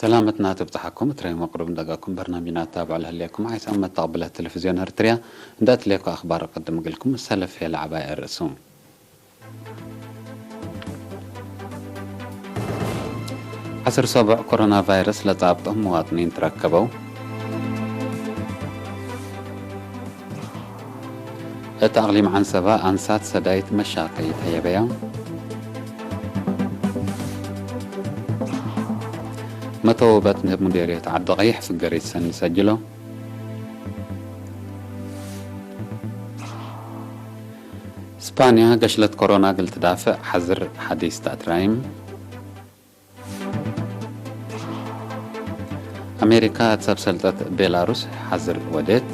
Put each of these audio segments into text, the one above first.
ሰላመትና ትብጽሓኩም። እትረይ መቕሩብ እንደጋኩም በርናሚና ታብዕ ለህልየኩም። ዓይስ ኣብ መተቕብለ ቴሌቪዝዮን ኤርትርያ እንዳ ትሌኮ ኣኽባር ቅድም ግልኩም ሰለፍ የለ ዓባይ ርእሱ። ዓስር ሰቡዕ ኮሮና ቫይረስ ለጻብጦም መዋጥኒን ትረከበው። እቲ ኣቕሊም ዓንሰባ ኣንሳት ሰዳይት መሻቀይት ኣየበያ። መተውበት ንህብ ሙዴርየት ዓዲ ቀይሕ ፍገሪት ሰኒ ሰጅሎ። ስፓንያ ገሽለት ኮሮና ግል ትዳፍዕ ሓዝር ሓዲስ ታትራይም። ኣሜሪካ እት ሰብ ሰልጠት ቤላሩስ ሓዝር ወደት።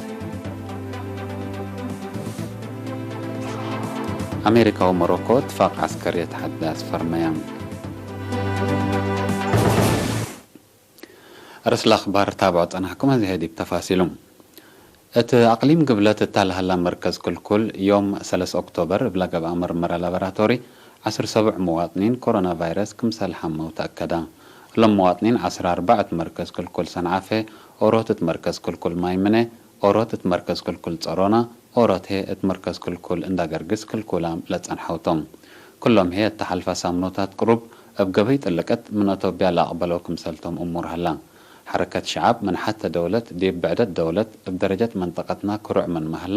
ኣሜሪካዊ ሞሮኮ ትፋቕ ዓስከርየት ሓዳስ ፈርመያ። ርእስ ለኽባር ታብዖ ጸናሕኩም ኣዚ ሄዲብ ተፋሲሉ። እቲ ኣቕሊም ግብለት እታልሃላ መርከዝ ክልኩል ዮም ሰለስተ ኦክቶበር እብላ ገብኣ ምርመራ ላቦራቶሪ ዓስር ሰቡዕ መዋጥኒን ኮሮና ቫይረስ ክምሰል ሓመው ተኣከዳ። እሎም መዋጥኒን ዓስር ኣርባዕ እቲ መርከዝ ክልኩል ሰንዓፈ፣ ኦሮት እቲ መርከዝ ክልኩል ማይምነ፣ ኦሮት እቲ መርከዝ ክልኩል ጸሮና፣ ኦሮት ሄ እቲ መርከዝ ክልኩል እንዳገርግስ ክልኩላም ለጸንሐውቶም። ኩሎም ሄ እተሓልፋ ሳምኖታት ቅሩብ እብ ገበይ ጥልቅት ምን ኣቶብያ ለኣቕበለው ክምሰልቶም እሙር ሀላ። ሐረከት ሸዓብ ምን ሐተ ደውለት ዲብ ብዕደት ደውለት እብ ደረጀት መንጠቀትና ክሩዕ ምን መሀላ፣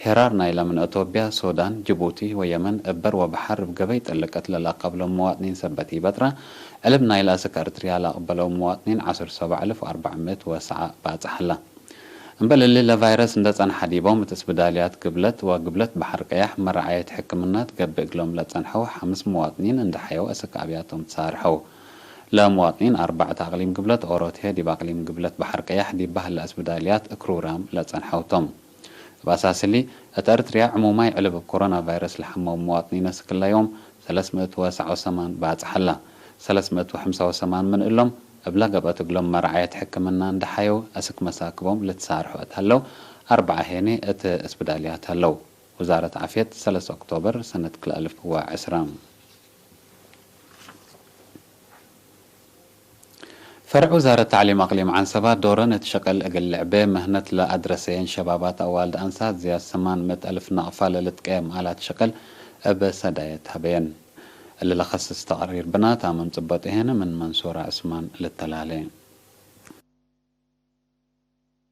ሄራር ናይለ ምን ኣቶብያ፣ ሶዳን፣ ጅቡቲ ወየመን እበር ወበሐር እብ ገበይ ጥልቅት ለለአቀብሎም መዋጥኒን ሰበት ኢበጥራ፣ ዕልብ ናይለ አስክ እርትርያ ለአቅበለው መዋጥኒን ዓስር ሰብዓ እልፍ ወአርባዕ ምእት ወሰዓ ባጽሐላ። እምበል እሊ ለቫይረስ እንደጸንሐ ዲቦም እት እስብዳልያት ግብለት ወግብለት በሐር ቀያሕ መረዓየት ሕክምና ትገብእ እግሎም ለጸንሐው ሐምስ መዋጥኒን እንደሐየው አስክ ኣብያቶም ተሳርሐው። ለመዋጥኒን ኣርባዕተ ኣቕሊም ግብለት ኦሮት ሄ ዲብ ኣቕሊም ግብለት በሐር ቀያሕ ዲብ ባህለ እስብዳልያት እክሩራም ለጸንሐውቶም። እብ ኣሳስሊ፣ እት ኤርትርያ ዕሙማይ ዕልብ እብ ኮሮና ቫይረስ ለሐመው መዋጥኒን እስክላዮም ሰለስ ምእት ወሰዓ ወሰማን ባጽሐላ። ሰለስ ምእት ወሐምሳ ወሰማን ምን እሎም እብላ ገብአት እግሎም መረዓየት ሕክምና እንደሐየው አስክ መሳክቦም ልትሳርሑ እት ሀለው፣ ኣርባዓ ሄኔ እት እስብዳልያት ሀለው። ውዛረት ዓፍየት ሰለስተ ኦክቶበር ሰነት ክልተ እልፍ ወዕስራ። ፈርዕ ውዛረት ታዕሊም ኣቅሊም ዓንሰባ ዶረን እት ሸቀል እግል ልዕቤ ምህነት ለአድረሰየን ሸባባት ኣዋልድ ኣንሳት ዝያድ ሰማን ምእት እልፍ ናቅፋ ለልትቀየም ኣላት ሸቀል እብ ሰዳየት ሀበየን። እሊ ለኸስስ ተቅሪር ብናታ መምጽበጡ ሄነ ምን መንሱራ ዕስማን ልተላለ።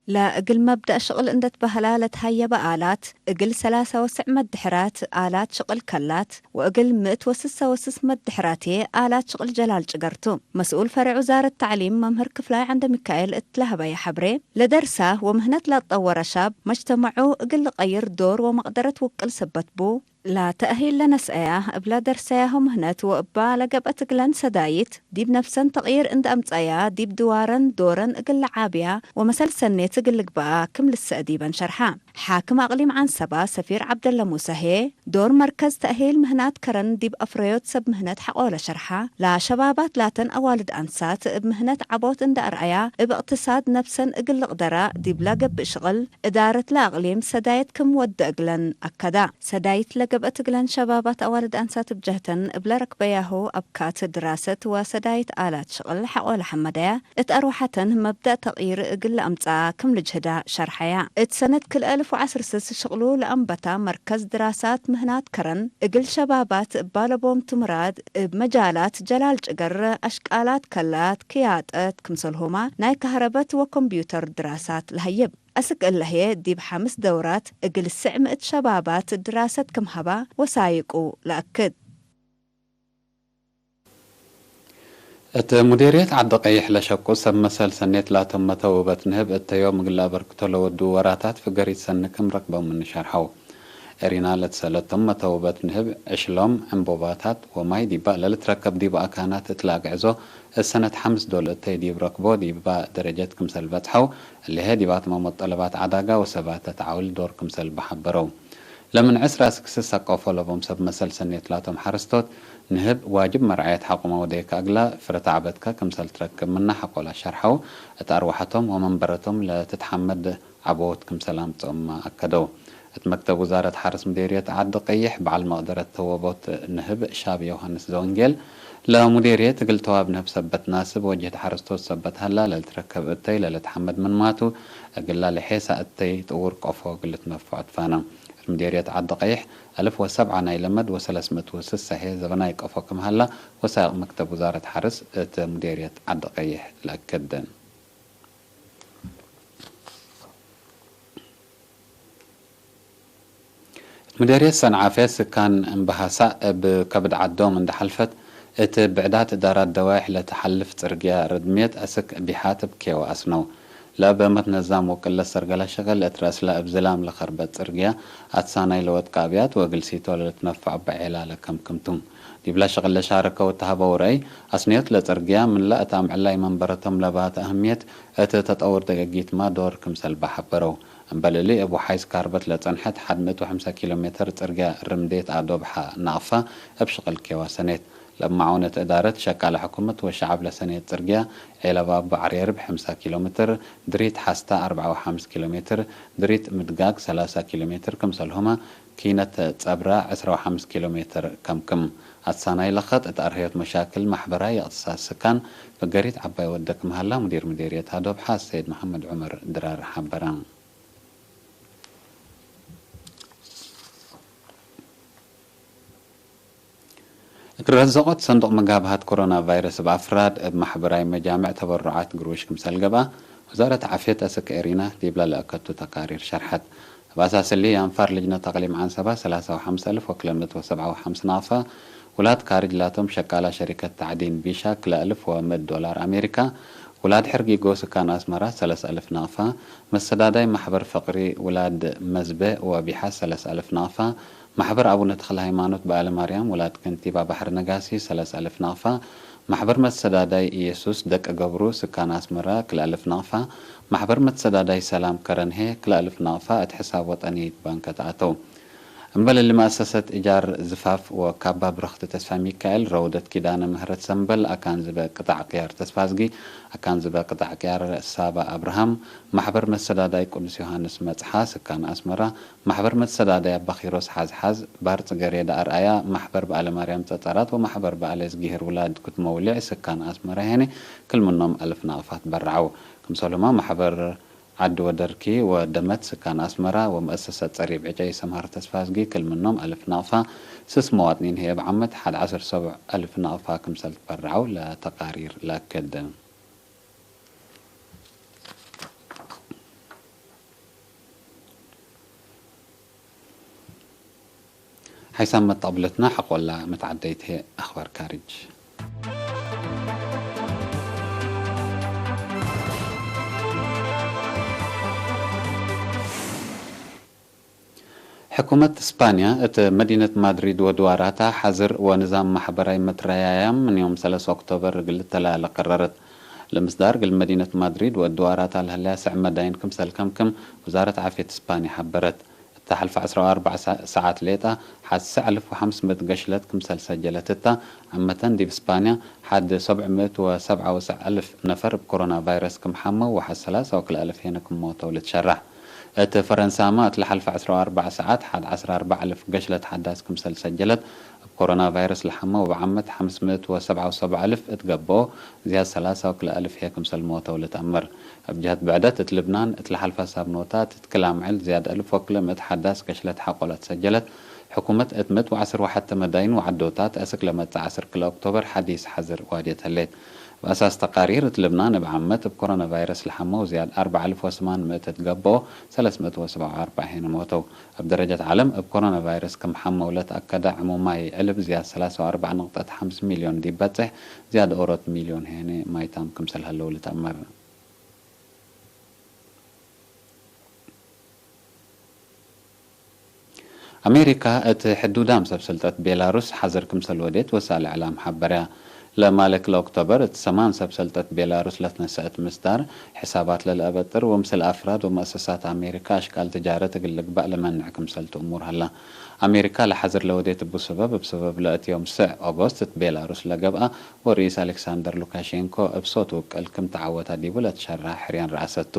ለእግል መብዳእ ሽቕል እንደ ትበህላ ለትሃየበ ኣላት፣ እግል ሰላሳ ወስዕ መድሕራት ኣላት ሽቕል ከላት፣ ወእግል ምእት ወስሳ ወስስ መድሕራትየ ኣላት ሽቕል ጀላል ጭገርቱ። መስኡል ፈሬዕ ውዛረት ተዕሊም መምህር ክፍላይ ዓንደ ሚካኤል እት ለሀበየ ሐብሬ፣ ለደርሳ ወምህነት ላትጠወረ ሻብ መጅተመዑ እግል ልቀይር ዶር ወመቅደረት ውቅል ሰበት ቡ፣ ላተእሂል ለነስአያ እብላ ደርሰያሁ ምህነት ወእባ ለገብአት እግለን ሰዳይት፣ ዲብ ነፍሰን ተቅይር እንደ አምጸያ፣ ዲብ ድዋረን ዶረን እግል ለዓብያ ወመሰል ሰኔት እግል ልግበኣ ክም ልሰእ ዲበን ሸርሓ። ሓክም አቅሊም ዓንሰባ ሰፊር ዓብደለ ሙሰ ሄ፣ ዶር መርከዝ ተእሂል ምህናት ከረን ዲብ አፍረዮት ሰብ ምህነት ሐቆለ ሸርሓ፣ ላሸባባት ላተን አዋልድ አንሳት እብ ምህነት ዓቦት እንደ አርአያ፣ እብ እቅትሳድ ነፍሰን እግል ልቅደራ ዲብላ ገብእ ሽቅል፣ እዳረት ለአቅሊም ሰዳይት ክም ወደ እግለን አከዳ። ሰዳይት ለገብአት እግለን ሸባባት አዋልድ አንሳት እብ ጀህተን እብለ ረክበያሁ አብካት ድራሰት ወሰዳይት አላት ሽቅል ሐቆለ ሐመደያ እት አርወሐተን መብዳእ ተቅይር እግል ለአምጽአ ክም ልጅህዳ ሸርሐያ። እት ሰነት ክልኤ እልፍ ወዐስር ስስ ሽቅሉ ለአንበታ መርከዝ ድራሳት ምህናት ከረን እግል ሸባባት እባለቦም ትምራድ እብ መጃላት ጀላል ጭገር አሽቃላት ከላት ክያጠት ክምሰልሁማ ናይ ካህረበት ወኮምፒውተር ድራሳት ለሀይብ። አስክ እለ ህዬ ዲብ ሐምስ ደውራት እግል ስዕ ምእት ሸባባት ድራሰት ክም ሀባ ወሳይቁ ለአክድ። እት ሙዴርየት ዐዲ ቀይሕ ለሸቁ ሰብ መሰል ሰኔት ላቶም መተውበት ንህብ እተ ዮም እግል አበርክቶ ለወድኡ ወራታት ፍገሪት ሰኒ ክም ረክበው ምን ሸርሐው። ኤሪና ለትሰለቶም መተውበት ንህብ ዕሽሎም ዕንቦባታት ወማይ ዲባ ለልትረከብ ዲብ አካናት እት ለአግዕዞ እት ሰነት ሐምስ ዶል እተይ ዲብ ረክቦ ዲባ ደረጀት ክምሰል በጽሐው፣ እሊሀ ዲባትመ መጠለባት ዐዳጋ ወሰባተት ዐውል ዶር ክምሰል በሐበረው። ለምን ዕስራ እስክ ስሳ ቆፎ ለቦም ሰብ መሰል ሰኔት ላቶም ሐረስቶት ንህብ ዋጅብ መርዓየት ሐቆመ ወደይከ እግላ ፍረ ተዕበትከ ክምሰል ትረክብ ምና ሐቆላ ሸርሐው፣ እት አርወሐቶም ወመንበረቶም ለትትሐመድ ዐቦት ክምሰል አምጽኦማ አከደው። እት መክተብ ውዛረት ሐርስ ሙዴርየት ዓዲ ቀይሕ በዓል መቅደረት ተወቦት ንህብ ሻብ ዮሃንስ ዘወንጌል ለሙዴርየት እግል ተዋብ ንህብ ሰበት ናስብ ወጅህት ሐረስቶት ሰበት ሀላ ለልትረከብ እተይ ለልትሐመድ ምንማቱ እግላ ለሔሳ እተይ ጥውር ቆፎ እግል ትነፍዖ ትፋና። እት ሙዴርየት ዓዲ ቀይሕ አልፍ ወሰብዓ ናይ ለመድ ወሰለስ ምእት ወስሳ ሄ ዘበናይ ቆፎ ክም ሀላ ወሳይቅ መክተብ ውዛረት ሐርስ እት ሙዴርየት ዓዲ ቀይሕ ለአከድን። እት ሙዴርየት ሰንዓፈ ስካን እምበሃሳ እብ ከብድ ዓዶም እንደ ሐልፈት፣ እት ብዕዳት እዳራት ደዋይሕ ለተሐልፍ ጽርግያ ርድምየት አስክ ቢሓት እብ ኬዋ አስነው። ለአበመት ነዛም ውቅለት ሰርገላ ሸቀል እት ረእስላ እብ ዝላም ለከርበት ጽርግያ አትሳናይ ለወድቀ አብያት ወእግል ሲቶ ለልትነፈዕ በዔላ ለከምክምቱ። ዲብላ ሸቀል ለሻረከው እተሃበው ረአይ፣ አስንዮት ለጽርግያ ምንላ እት አምዕላይ መንበረቶም ለባተ አህምየት እት ተጠውር ደገጊትማ ዶር ክምሰልባ ሐበረው። እምበል እሊ እብ ውሓይስ ካርበት ለጸንሐት ሐድ ምእት ወሐምሳ ኪሎ ሜትር ጽርግያ ርምዴት አዶብሓ ናቅፋ እብ ሽቅል ኬዋ ሰኔት። ለማዑነት እዳረት ሸቃለ ሕኩመት ወሸዓብ ለሰኔት ጽርግያ ዔለባቡ ዓርየርብ ሐምሳ ኪሎ ሜትር፣ ድሪት ሐስታ አርብዓ ወሐምስ ኪሎ ሜትር፣ ድሪት ምድጋግ ሰላሳ ኪሎ ሜትር ክምሰልሁመ ኪነት ጸብራ ዕስራ ወሐምስ ኪሎ ሜትር ከምክም። አትሳናይ ለኸጥ እት አርህዮት መሻክል ማሕበራይ እቅትሳድ ስካን ፈገሪት ዓባይ ወደ ክም ሀላ ሙዲር ሙዴርየት አዶብሓ ሰይድ መሐመድ ዑመር ድራር ሐበረ። እት ረዘቆት ሰንዱቅ መጋብሃት ኮሮና ቫይረስ እብ አፍራድ እብ ማሕበራይ መጃምዕ ተበሩዓት ግሩሽ ክምሰል ገብአ፣ ወዛረት ዓፍየት አስክ ኤሪና ዲብላ ለአከቱ ተቃሪር ሸርሐት። እብ አሳስ እሊ የአንፋር ልጅነት አቅሊም ዐንሰባ ሰላሳ ወሐምስ አልፍ ወክልተ ምእት ወሰብዓ ወሐምስ ናቅፋ፣ ውላድ ካርጅ ላቶም ሸቃላ ሸሪከት ታዕዲን ቢሻ ክልተ አልፍ ወምእት ዶላር አሜሪካ፣ ውላድ ሕርጊጎ ስካን አስመራ ሰለስ አልፍ ናቅፋ፣ መሰዳዳይ ማሕበር ፍቅሪ ውላድ መዝበ ወቢሓ ሰለስ አልፍ ናቅፋ፣ ማሕበር አቡነ ተክለ ሃይማኖት በዓለ ማርያም ውላድ ከንቲባ ባሕሪ ነጋሲ ሰለስ አልፍ ናቅፋ፣ ማሕበር መሰዳዳይ ኢየሱስ ደቂ ገብሩ ስካን አስመራ ክልተ አልፍ ናቅፋ፣ ማሕበር መሰዳዳይ ሰላም ከረንሄ ክልተ አልፍ ናቅፋ እት ሕሳብ ወጠንይት ባንክ ተአተው። እምበል እሊ መአሰሰት እጃር ዝፋፍ ወካባ ብረኽቲ ተስፋ ሚካኤል፣ ረውደት ኪዳነ ምህረት ሰምበል፣ አካን ዝበ ቅጣዕ ቅያር ተስፋዝጊ፣ አካን ዝበ ቅጣዕ ቅያር ሳባ አብርሃም፣ ማሕበር መሰዳዳይ ቅዱስ ዮሃንስ መጽሓ ስካን አስመራ፣ ማሕበር መሰዳዳይ አባ ኪሮስ ሓዝሓዝ፣ ባር ጽገሬዳ አርአያ፣ ማሕበር በዓለ ማርያም ጸጸራት ወማሕበር በዓለ ዝጊህር ውላድ ኩት መውሊዕ ስካን አስመራ ሄነ ክልምኖም አልፍ ናቕፋት በርዓው። ክምሰልሁማ ማሕበር ዓዲ ወደርኪ ወደመት ስካን አስመራ ወመእሰሰት ጸሪብ ዕጨይ ሰምሃር ተስፋዝጊ ክልምኖም አልፍ ናቕፋ ስስ መዋጥኒን ህየብ ዓመት ሓድ ዓሰርተ ሰብዕ አልፍ ናቕፋ ክምሰል ትበርዓው ለተቃሪር ለአከድ። ሓይሳም መጣብለትና ሓቆላ መትዓደይት ኣኽባር ካርጅ። ሕኩመት እስፓንያ፣ እት መዲነት ማድሪድ ወድዋራታ ሓዝር ወንዛም ማሕበራይ መትረያያም ምን ዮም ሰለስተ ኦክቶበር እግል ልተላለ ቀረረት። ለምስዳር እግል መዲነት ማድሪድ ወድዋራታ ለህለያ ስዕ መዳይን ክምሰል ከምክም ውዛረት ዓፍየት እስፓንያ ሓበረት። እታ ሓልፈ ዐስራ ወአርባዕ ሰ-፣ ሰዓት ሌጣ ሓድ ስዕ አልፍ ወሓምስ ምእት ገሽለት ክምሰል ሰጀለት እታ፣ ዓመተን ዲብ እስፓንያ ሓድ ሰብዕ ምእት ወሰብዓ ወሰዕ አልፍ ነፈር እብ ኮሮና ቫይረስ ክም ሓመው ወሓድ ሰላሳ ወክልተ አልፍ ሄነ ክም ሞተው ልትሸራሕ። እት ፈረንሳማ እት ለሓልፈ ዐስራ ወአርባዕ ሰዓት ሓድ ዐስራ አርባዕ አልፍ ገሽለት ሓዳስ ክምሰል ሰጀለት፣ እብ ኮሮና ቫይረስ ለሓመው እብ ዓመት ሓምስ ምእት ወሰብዓ ወሰብዓ አልፍ እት ገብኦ፣ ዝያድ ሰላሳ ወክልተ አልፍ ህየ ክምሰል ሞተው ልትአመር። እብ ጀሀት ብዕደት እት ልብናን እት ለሓልፋ ሳብኖታት እት ክል አምዕል ዝያድ አልፍ ወክልተ ምእት ሓዳስ ገሽለት ሓቆለት ሰጀለት። ሕኩመት እት ምእት ወዐስር ወሐተ መዳይን ወዓዶታት አስክ ለመጽእ ዐስር ክልተ ኦክቶበር ሓዲስ ሓዝር ዋድየት ህሌት። እብ አሳስ ተቃሪር እት ልብናን እብ ዓመት እብ ኮሮና ቫይረስ ለሓመው ዝያድ አርብዓ አልፍ ወስማን ምእት እት ገብኦ ሰለስ ምእት ወሰብዓ ወአርባዕ ሄነ ሞተው። እብ ደረጀት ዓለም እብ ኮሮና ቫይረስ ክም ሓመው ለትአከደ ዕሙማይ ዕልብ ዝያድ ሰላሳ ወአርባዕ ነጥቢ ሓምስ ሚልዮን ዲብ በጽሕ ዝያድ ኦሮት ሚልዮን ሄነ ማይታም ክምሰል ሀለው ልትአመር። አሜሪካ እት ሕዱዳም ሰብ ሰልጠት ቤላሩስ ሓዘር ክምሰል ወዴት ወሳእል እዕላም ሓበርያ። ለማለ ክልተ ኦክቶበር እት ሰማን ሰብ ሰልጠት ቤላሩስ ለትነሰአት ምስዳር፣ ሕሳባት ለልአበጥር ወምስል አፍራድ ወመአሰሳት አሜሪካ አሽቃል ትጃረት እግል ልግባእ ለመንዕ ክምሰል ትእሙር ሀላ። ኣሜሪካ ለሓዝር ለወዴት እቡ ሰበብ እብ ሰበብ ለእትዮም ስዕ ኦጎስት እት ቤላሩስ ለገብኣ ወርኢስ ኣሌክሳንደር ሉካሼንኮ እብ ሶት ውቅል ክም ተዓወታ ዲቡ ለትሸራ ሕርያን ረኣሰቱ።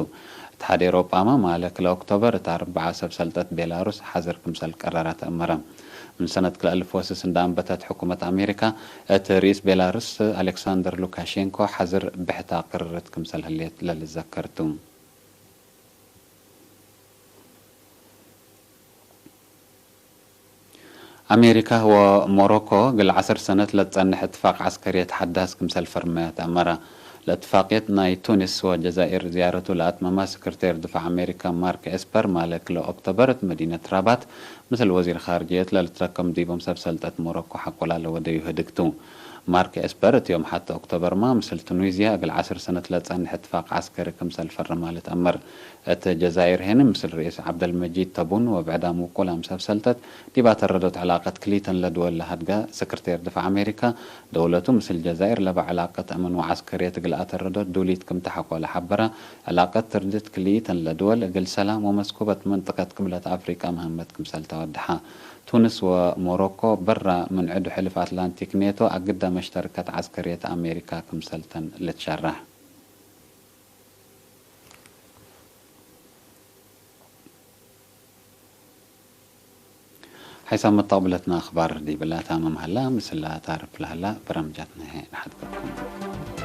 እት ሓዴር ኦባማ ማለ ክለ ኦክቶበር እት ኣርብዓ ሰብ ሰልጠት ቤላሩስ ሓዝር ክምሰል ቀረራ ተእመረ። ምን ሰነት ክለ እልፍ ወስስ እንዳ ኣንበተት ሕኩመት ኣሜሪካ እት ርኢስ ቤላሩስ ኣሌክሳንደር ሉካሼንኮ ሓዝር ብሕታ ቅርርት ክምሰል ህሌት ለልዘከርቱ። ኣሜሪካ ወሞሮኮ እግል ዓስር ሰነት ለትጸንሕ እትፋቅ ዓስከርየት ሓዳስ ክምሰል ፈርመያ ተአመረ። ለእትፋቅየት ናይ ቱኒስ ወጀዛኢር ዝያረቱ ለአትመማ ስክርቴር ድፋዕ ኣሜሪካ ማርክ ኤስፐር ማለ ክለ ኦክቶበር እት መዲነት ራባት ምስል ወዚር ኻርጅየት ለልትረከም ዲቦም ሰብ ሰልጠት ሞሮኮ ሓቆላ ለወደዩ ህድግቱ። ማርክ ኤስፐር እት ዮም ሓተ ኦክቶበርማ ምስል ቱኒዝያ እግል ዓስር ሰነት ለጸንሕ እትፋቅ ዓስከሪ ክምሰል ፈርማ ልትአመር። እት ጀዛይር ሄኒ ምስል ርኢስ ዓብደልመጂድ ተቡን ወብዕዳም ውቁላም ሰብ ሰልጠት ዲብ ኣተረዶት ዕላቀት ክልኢተን ለድወል ለሃድጋ ሰክርቴር ድፋዕ ኣሜሪካ፣ ደውለቱ ምስል ጀዛይር ለበ ዕላቀት እምን ወዓስከርየት እግል ኣተረዶት ዱሊት ክም ተሓቆለ ሓበረ። ዕላቀት ትርድት ክልኢተን ለድወል እግል ሰላም ወመስኩበት መንጠቀት ቅብለት ኣፍሪቃ መህመት ክምሰል ተወድሓ። ቱንስ ወሞሮኮ በራ ምን ዕዱ ሕልፍ ኣትላንቲክ ኔቶ ኣግዳ መሽተርከት ዓስከርየት ኣሜሪካ ክምሰልተን ልትሸራሕ። ሓይሳብ መተቕብለትና ኣኽባር ዲብላ ታመም ሃላ ምስላ ታርፍ ለሃላ በራምጃትና ንሓድገኩም።